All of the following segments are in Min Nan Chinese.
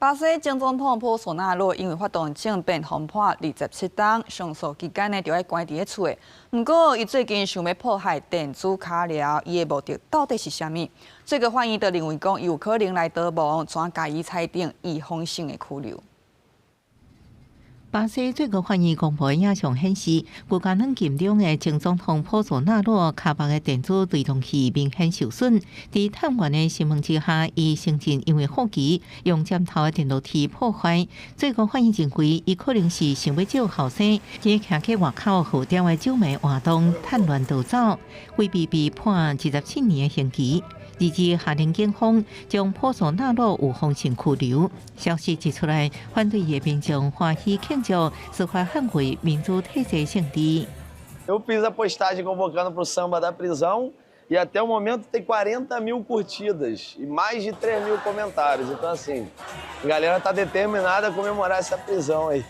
巴西前總統波索納羅因為發動政變予判27冬，上訴期間呢，就愛關佇咧厝的。毋過，伊最近想欲破壞電子跤鐐，伊的目的到底是啥物？最高法院就認為講，有可能來逃亡，怎共伊裁定預防性的拘留。巴西最高法院公布的影像顯示，拘監軟禁中的前總統波索納羅跤目的電子追蹤器明顯受損。佇探員的審問之下，伊承認因為好奇用針頭的電樓梯破壞。最高法院認為，伊可能是想欲借後生，佇徛去外口號召的酒迷活動趁亂逃走，規避被判27年的刑期。二日下令警方將波索納羅預防性拘留。消息一出來，反對的民眾歡喜慶祝，司法捍衛民主體制勝利。 Eu fiz a postagem convocando para o samba da prisão e até o momento tem 40 mil curtidas e mais de 3 mil comentários. Então, assim, a galera está determinada a comemorar essa prisão aí.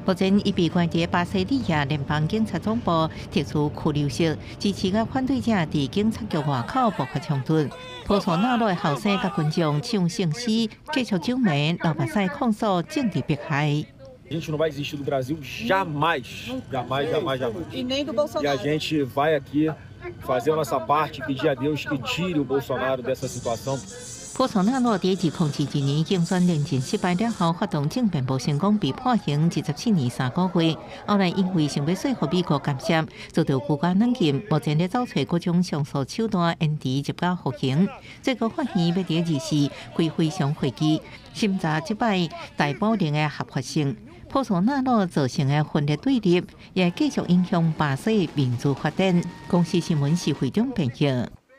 目前伊被關佇巴西利亞聯邦警察總部特殊拘留室，支持佮反對者佇警察局外口爆發衝突。波索納羅的後生佮群眾唱聖詩，繼續酒迷流目屎控訴政治迫害。 A gente não vai desistir do Brasil jamais, jamais, jamais, jamais. E nem do Bolsonaro. E a gente vai aqui fazer a nossa parte, pedir a Deus que tire o Bolsonaro dessa situação. 波索納羅佇2022年競選連任失敗了後，發動政變無成功，被判刑27年3個月。後來因為想欲說服美國干涉，遭到拘監軟禁，目前咧走揣各種上訴手段，延遲入監服刑。最高法院欲佇24開非常會議，審查這擺逮捕令的合法性。波索納羅造成的分裂對立，也繼續影響巴西民主發展。公視新聞是會長編譯。